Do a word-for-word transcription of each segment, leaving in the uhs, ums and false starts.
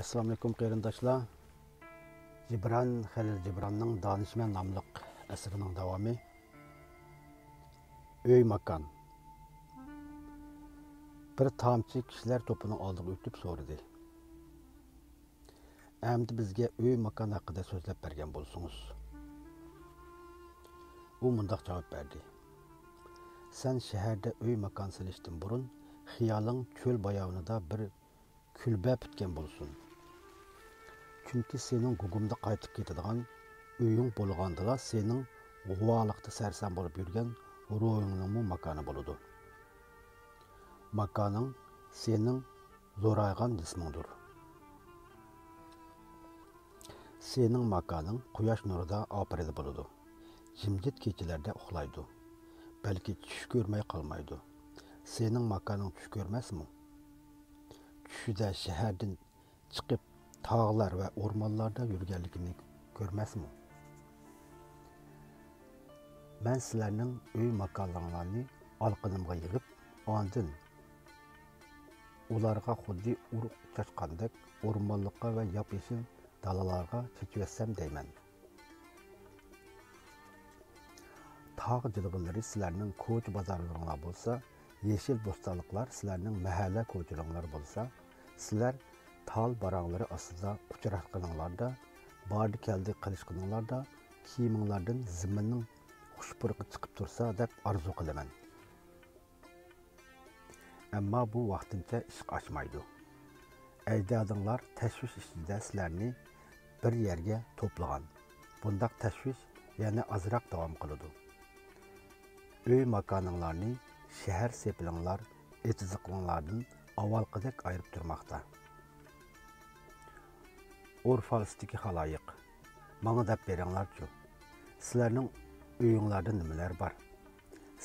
ئەسسالامۇئەلەيكۇم قېرىنداشلار. جىبران خېلىل جىبراننىڭ دانىشمەن ناملىق ئەسىرىنىڭ داۋامى. ئۆي ماكان. بىر تامچى كىشىلەر توپىنىڭ ئالدىغا ئۆتۈپ سورىدى: «ئەمدى بىزگە ئۆي ماكان ھەققىدە سۆزلەپ بەرگەن بولسىڭىز.» ئۇ مۇنداق جاۋاب بەردى: «سەن شەھەردە ئۆي ماكان سېلىشتىن بۇرۇن خىيالىڭ چۆل باياۋىنىدا بىر كۈلبە پۈتكەن بولسۇن. چۈنكى سېنىڭ گۇگۇمدا قايتىپ كېتىدىغان ئۆيۈڭ بولغاندىلا، سېنىڭ غۇۋالىقتا سەرسان بولۇپ يۈرگەن روھىڭنىڭمۇ ماكانى بولىدۇ. ماكانىڭ سېنىڭ زورايغان جىسمىڭدۇر. سېنىڭ ماكانىڭ قۇياش نۇرىدا ئاپىرىدە بولىدۇ. جىمجىت كېچىلەردە ئۇخلايدۇ. بەلكى چۈش كۆرمەي قالمايدۇ. سېنىڭ ماكانىڭ چۈش كۆرمەسمۇ؟ چۈشىدە شەھەردىن چىقىپ، تاغلار ۋە ئورمانلاردا يۈرگەنلىكىنى كۆرمەسمۇ؟ مەن سىلەرنىڭ ئۆي ماكانلىرىڭلارنى ئالىقىنىمغا يىغىپ، ئاندىن ئۇلارغا خۇددى ئۇرۇق چاچقاندەك ئورمانلىققا ۋە ياپيېشىل دالالارغا چېچىۋەتسەم دەيمەن. تاغ جىلغىلىرى سىلەرنىڭ كوچا-بازارلىرىڭلار بولسا، يېشىل بوستانلىقلار سىلەرنىڭ مەھەللە كوچىلىرىڭلار بولسا، سىلەر تال باراڭلىرى ئاستىدا ئۇچراشقىنىڭلاردا، باردى-كەلدى قىلىشقىنىڭلاردا، كىيىمىڭلاردىن زېمىننىڭ خۇش پۇرىقى چىقىپ تۇرسا دەپ ئارزۇ قىلىمەن. ئەمما بۇ ۋاقتىنچە ئىشقا ئاشمايدۇ. ئەجدادىڭلار تەشۋىش ئىچىدە سىلەرنى بىر يەرگە توپلىغان. بۇنداق تەشۋىش يەنە ئازراق داۋام قىلىدۇ. ئۆي ماكانىڭلارنى شەھەر سېپىلىڭلار، ئېتىزلىقىڭلاردىن ئاۋۋالقىدەك ئايرىپ تۇرماقتا. ئورفالىستىكى خالايىق، ماڭا دەپ بېرىڭلارچۇ، سىلەرنىڭ ئۆيۈڭلاردا نېمىلەر بار؟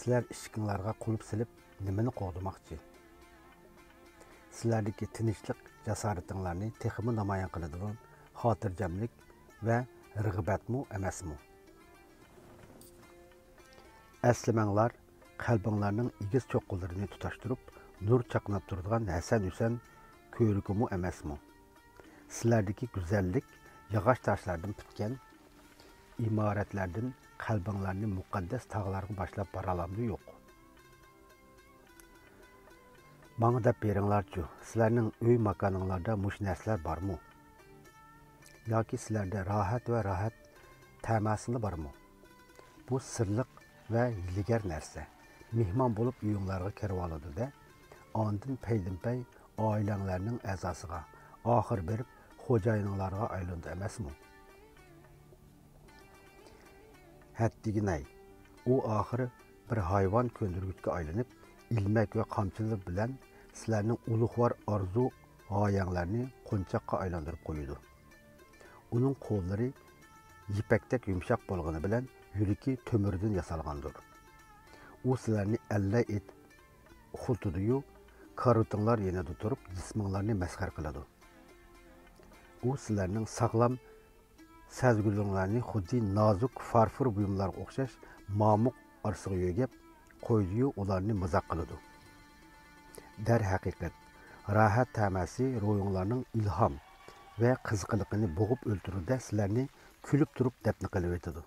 سىلەر ئىشىكىڭلارغا قۇلۇپ سېلىپ، نېمىنى قوغدىماقچى؟ سىلەردىكى تىنچلىق جاسارىتىڭلارنى تېخىمۇ نامايان قىلىدىغان خاتىرجەملىك ۋە رىغبەتمۇ ئەمەسمۇ؟ ئەسلىمەڭلار، قەلبىڭلارنىڭ ئېگىز چوققىلىرىنى تۇتاشتۇرۇپ، نۇر چاقناپ تۇرىدىغان ھەسەن-ھۈسەن كۆۋرۈكىمۇ ئەمەسمۇ؟ سىلەردىكى گۈزەللىك ياغاچ تاشلاردىن پۈتكەن ئىمارەتلەردىن قەلبىڭلارنى مۇقەددەس تاغلارغا باشلاپ بارالامدۇ يوق؟ ماڭا دەپ بېرىڭلارچۇ، سىلەرنىڭ ئۆي ماكانىڭلاردا مۇشۇ نەرسىلەر بارمۇ؟ ياكى سىلەردە راھەت ۋە راھەت تەمەسىلا بارمۇ؟ بۇ سىرلىق ۋە ھىيلىگەر نەرسە. مېھمان بولۇپ ئۆيۈڭلارغا كىرىۋالىدۇ-دە، ئاندىن پەيدىنپەي ئائىلەڭلارنىڭ ئەزاسىغا، ئاخىرى بېرىپ خوجايىنىڭلارغا ئايلىنىدۇ ئەمەسمۇ؟ ھەددىگىنەي، ئۇ ئاخىرى بىر ھايۋان كۆندۈرگۈچكە ئايلىنىپ، ئىلمەك ۋە قامچىلىرى بىلەن سىلەرنىڭ ئۇلۇغۋار ئارزۇ غايەڭلارنى قونچاققا ئايلاندۇرۇپ قويىدۇ. ئۇنىڭ قوللىرى يىپەكتەك يۇمشاق بولغىنى بىلەن يۈرىكى تۆمۈردىن ياسالغاندۇر. ئۇ سىلەرنى ئەللەي ئېتىپ ئۇخلىتىدۇ-يۇ، كارىۋىتىڭلار يېنىدا تۇرۇپ جىسمىڭلارنى مەسخىرە قىلىدۇ. ئۇ سىلەرنىڭ ساغلام سەزگۈلىرىڭلارنى خۇددى نازۇك فارفور بۇيۇملارغا ئوخشاش مامۇق ئارىسىغا يۆگەپ قويىدۇ-يۇ، ئۇلارنى مازاق قىلىدۇ. دەرھەقىقەت، راھەت تەمەسى روھىڭلارنىڭ ئىلھام ۋە قىزىقلىقىنى بوغۇپ ئۆلتۈرىدۇ-دە، سىلەرنى كۈلۈپ تۇرۇپ دەپنە قىلىۋېتىدۇ.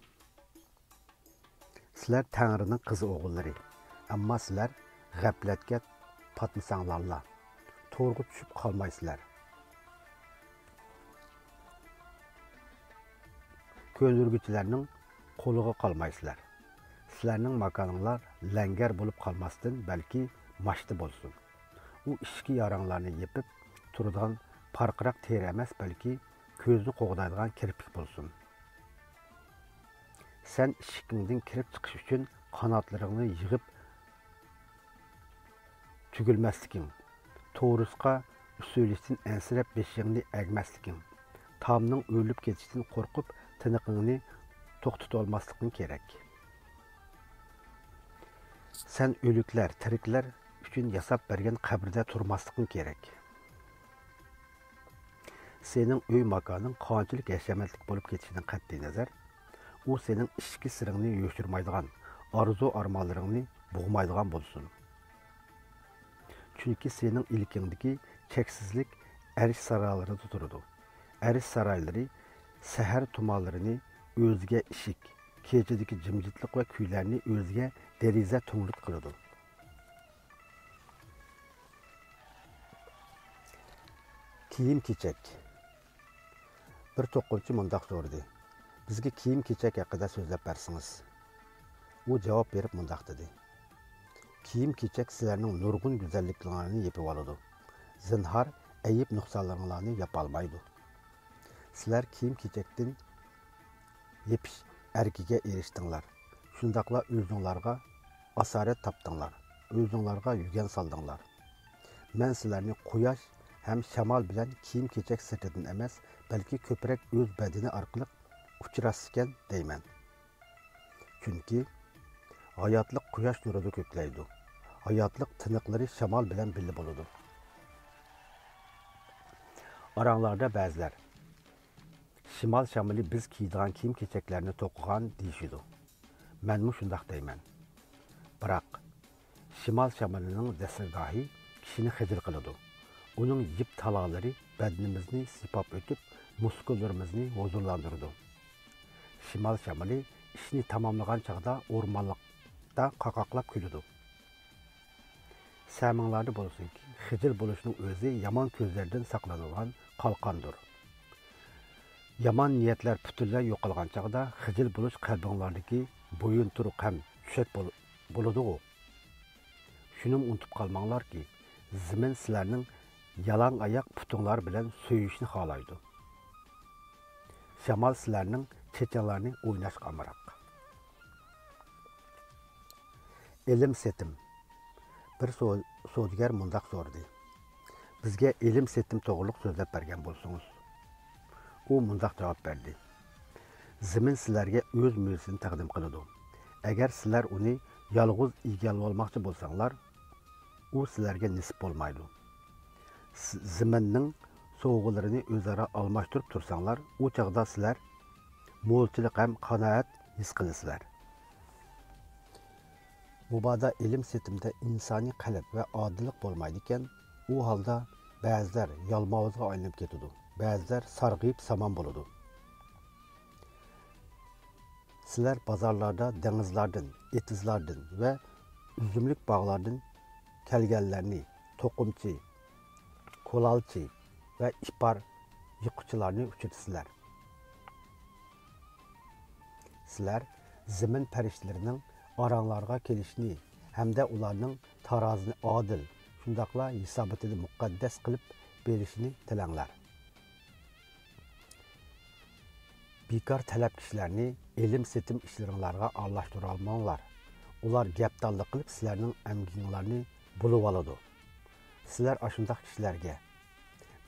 سىلەر تەڭرىنىڭ قىز ئوغۇللىرى، ئەمما سىلەر غەپلەتكە پاتمىساڭلارلا، تورغا چۈشۈپ قالمايسىلەر. كۆندۈرگۈچىلەرنىڭ قولىغا قالمايسىلەر. سىلەرنىڭ ماكانىڭلار لەڭگەر بولۇپ قالماستىن، بەلكى ماچتا بولسۇن. ئۇ ئىچكى ياراڭلارنى يېپىپ تۇرىدىغان پارقىراق تېرە ئەمەس، بەلكى كۆزنى قوغدايدىغان كىرپىك بولسۇن. سەن ئىشىكىڭدىن كىرىپ چىقىش ئۈچۈن قاناتلىرىڭنى يىغىپ تۈگۈلمەسلىكىڭ، تورۇسقا سۆيۈلۈشتىن ئەنسىرەپ بېشىڭنى ئەگمەسلىكىڭ، تامنىڭ ئۆرۈلۈپ كېتىشىدىن قورقۇپ تىنىقىڭنى توختىتالماسلىقىڭ كېرەك. سەن ئۆلۈكلەر، تىرىكلەر ئۈچۈن ياساپ بەرگەن قەبرىدە تۇرماسلىقىڭ كېرەك. سېنىڭ ئۆي ماكانىڭ قانچىلىك ھەشەمەتلىك بولۇپ كېتىشىدىن قەتئىينەزەر، ئۇ سېنىڭ ئىچكى سىرىڭنى يوشۇرمايدىغان، ئارزۇ-ئارمانلىرىڭنى بوغمايدىغان بولسۇن. چۈنكى سېنىڭ ئىلكىڭدىكى چەكسىزلىك ئەرش سارايلىرىدا تۇرىدۇ. ئەرش سارايلىرى سەھەر تۇمانلىرىنى ئۆزىگە ئىشىك، كېچىدىكى جىمجىتلىق ۋە كۈيلەرنى ئۆزىگە دېرىزە تۈڭلۈك قىلىدۇ. كىيىم-كېچەك. بىر توقۇمىچى مۇنداق سورىدى: «بىزگە كىيىم-كېچەك ھەققىدە سۆزلەپ بەرسىڭىز.» ئۇ جاۋاب بېرىپ مۇنداق دېدى: «كىيىم-كېچەك سىلەرنىڭ نۇرغۇن گۈزەللىكلىرىڭلارنى يېپىۋالىدۇ. زىنھار، ئەيىب-نۇقسانلىرىڭلارنى ياپالمايدۇ. سىلەر كىيىم-كېچەكتىن يېپىش ئەركىگە ئېرىشتىڭلار. شۇنداقلا ئۆزۈڭلارغا ئاسارەت تاپتىڭلار، ئۆزۈڭلارغا يۈگەن سالدىڭلار. مەن سىلەرنى قۇياش ھەم شامال بىلەن كىيىم-كېچەك سىرتىدىن ئەمەس، بەلكى كۆپرەك ئۆز بەدىنى ئارقىلىق ئۇچراتسىكەن دەيمەن. چۈنكى ھاياتلىق قۇياش نۇرىدا كۆكلەيدۇ. ھاياتلىق تىنىقلىرى شامال بىلەن بىللە بولىدۇ. ئاراڭلاردا بەزىلەر، شىمال شامىلى بىز كىيىدىغان كىيىم-كېچەكلەرنى توقۇغان دېيىشىدۇ. مەنمۇ شۇنداق دەيمەن. بىراق، شىمال شامىلىنىڭ دەسسىگاھى كىشىنى خىجىل قىلىدۇ. ئۇنىڭ يىپ تالالىرى بەدىنىمىزنى سىيپاپ ئۆتۈپ، مۇسكۇللىرىمىزنى ھۇزۇرلاندۇرىدۇ. شىمال شامىلى ئىشنى تاماملىغان چاغدا ئورمانلىقتا قاقاقلاپ كۈلىدۇ. سەمىڭلاردا بولسۇنكى، خىجىل بولۇشنىڭ ئۆزى يامان كۆزلەردىن ساقلىنىدىغان قالقاندۇر. يامان نىيەتلەر پۈتۈنلەي يوقالغان چاغدا خىجىل بولۇش قەلبىڭلاردىكى بويۇنتۇرۇق ھەم چۆشەك بول-، بولىدىغۇ. شۇنىمۇ ئۇنتۇپ قالماڭلاركى، زېمىن سىلەرنىڭ يالاڭ ئاياق پۇتۇڭلار بىلەن سۆيۈشنى خالايدۇ. شامال سىلەرنىڭ چېچىڭلارنى ئويناشقا ئامراق. ئېلىم سېتىم. بىر سو-، سودىگەر مۇنداق سورىدى: «بىزگە ئېلىم سېتىم توغرۇلۇق سۆزلەپ بەرگەن بولسىڭىز.» ئۇ مۇنداق جاۋاب بەردى: «زېمىن سىلەرگە ئۆز مېۋىسىنى تەقدىم قىلىدۇ. ئەگەر سىلەر ئۇنى يالغۇز ئىگىلىۋالماقچى بولساڭلار، ئۇ سىلەرگە نېسىپ بولمايدۇ. س-، زېمىننىڭ سوۋغىلىرىنى ئۆزئارا ئالماشتۇرۇپ تۇرساڭلار، ئۇ چاغدا سىلەر مولچىلىق ھەم قانائەت ھېس قىلىسىلەر. مۇبادا ئېلىم سېتىمدە ئىنسانىي قەلب ۋە ئادىللىق بولمايدىكەن، ئۇ ھالدا بەزىلەر يالماۋۇزغا ئايلىنىپ كېتىدۇ، بەزىلەر سارغىيىپ سامان بولىدۇ. سىلەر بازارلاردا دېڭىزلاردىن، ئېتىزلاردىن ۋە ئۈزۈملۈك باغلاردىن كەلگەنلەرنى، توقۇمىچى، كۇلالچى ۋە ئىپار يىغقۇچىلارنى ئۇچرىتىسىلەر. سىلەر زېمىن پەرىشتىلىرىنىڭ ئاراڭلارغا كېلىشىنى ھەمدە ئۇلارنىڭ تارازىنى ئادىل، شۇنداقلا ھېساباتىنى مۇقەددەس قىلىپ بېرىشىنى تىلەڭلار. بىكار تەلەپكىشىلەرنى ئېلىم-سېتىم ئىشلىرىڭلارغا ئارىلاشتۇرالماڭلار. ئۇلار گەپدانلىق قىلىپ، سىلەرنىڭ ئەمگىكىڭلارنى بۇلىۋالىدۇ. سىلەر ئاشۇنداق كىشىلەرگە،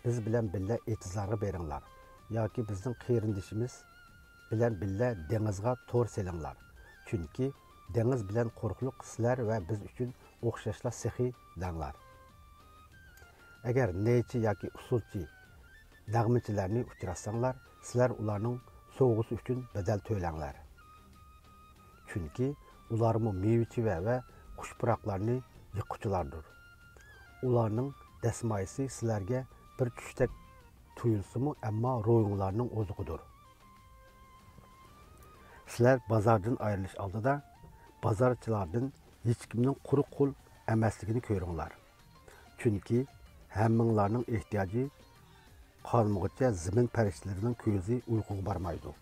بىز بىلەن بىللە ئېتىزلارغا بېرىڭلار ياكى بىزنىڭ قېرىندىشىمىز بىلەن بىللە دېڭىزغا تور سېلىڭلار. چۈنكى دېڭىز بىلەن قۇرۇقلۇق سىلەر ۋە بىز ئۈچۈن ئوخشاشلا سېخىي، دەڭلار. ئەگەر نەيچى ياكى ئۇسسۇلچى، نەغمىچىلەرنى ئۇچراتساڭلار، سىلەر ئۇلارنىڭ سوۋغىسى ئۈچۈن بەدەل تۆلەڭلار. چۈنكى ئۇلارمۇ مېۋە-چېۋە ۋە قۇش-پۇراقلارنى يىغقۇچىلاردۇر. ئۇلارنىڭ دەسمايىسى سىلەرگە بىر چۈشتەك تۇيۇلسىمۇ، ئەمما روھىڭلارنىڭ ئوزۇقىدۇر. سىلەر بازاردىن ئايرىلىش ئالدىدا بازارچىلاردىن ھېچكىمنىڭ قۇرۇق قول ئەمەسلىكىنى كۆرۈڭلار. چۈنكى ھەممىڭلارنىڭ ئېھتىياجى قانمىغۇچە زېمىن پەرىشتىلىرىنىڭ كۆزى ئۇيقۇغا بارمايدۇ.